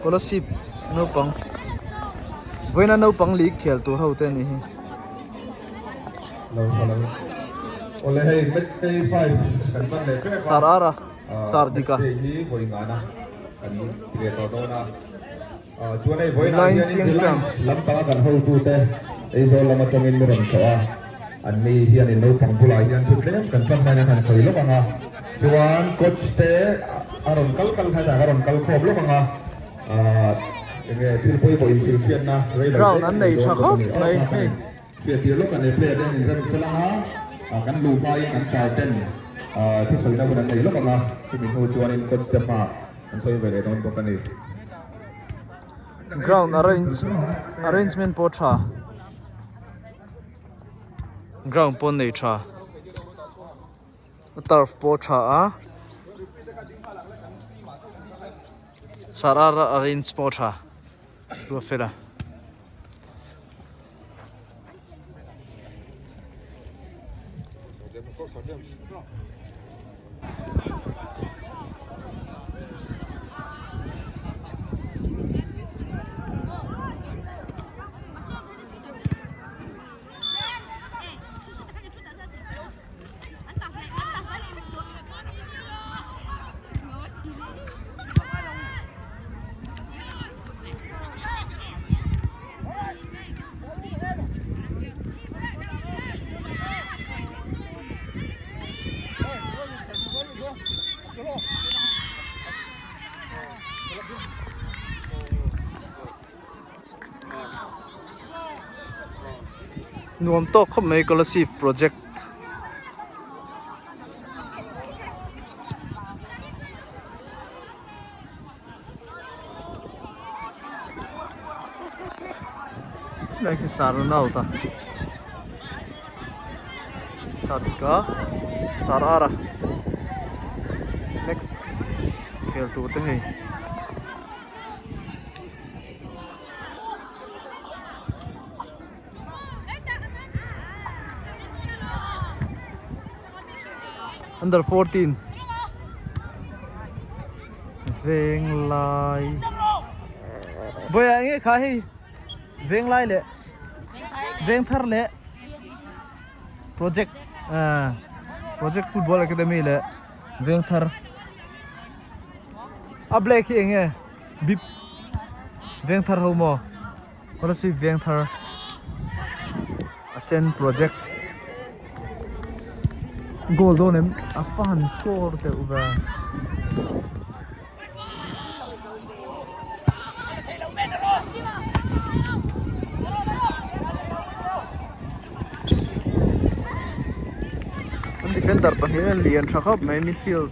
Kolasib naupang vawiina naupang league khel tur ho te a nih hi. Sar ara sar dik a. Line siang chang. Lampanga kan hotute Aizawl lam atangin mi rawn tlawh a, anni hianin naupang bulah hian thu tlem kan tlang hmain an han sawi lawk ang a, chuan coach te a rawn kal kal kha hetah a rawn kal khawm lawk ang a, enge thil pawimawh inhrilhhriatna rei lo Ground an nei tha khawp mai hei. Hriattir lawk an nei player te an inrem fel ang a, kan luh hmain an sar ten thusawina hun an nei lawk ang a, chumi hnu chuanin coach te hmaah An sawi ve leh dawn bawk a ni. Ground arrange arrangement pawh tha ground pawh nei tha a turf pawh tha a sarara arrange pawh tha ruat fela. Nuam tawk khawp mai Kolasib project. Lai khi sar an out a sar dik a sar ar a next khel tur te hei under 14 Venglai Vawiah enge kha hei Venglai leh Vengthar leh Project Project Football Academy leh Vengthar a black hi enge bip Vengthar ho maw Kolasib Vengthar a sen project goal dawn em a fan score deuh ve. An defender pahnih an lian tha khawp mai midfield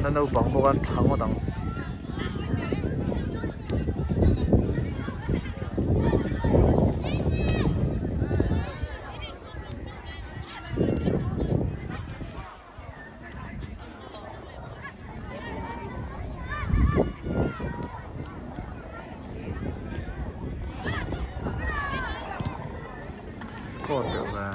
la naupang bawk an tha ngawt ang. Score deuh ve.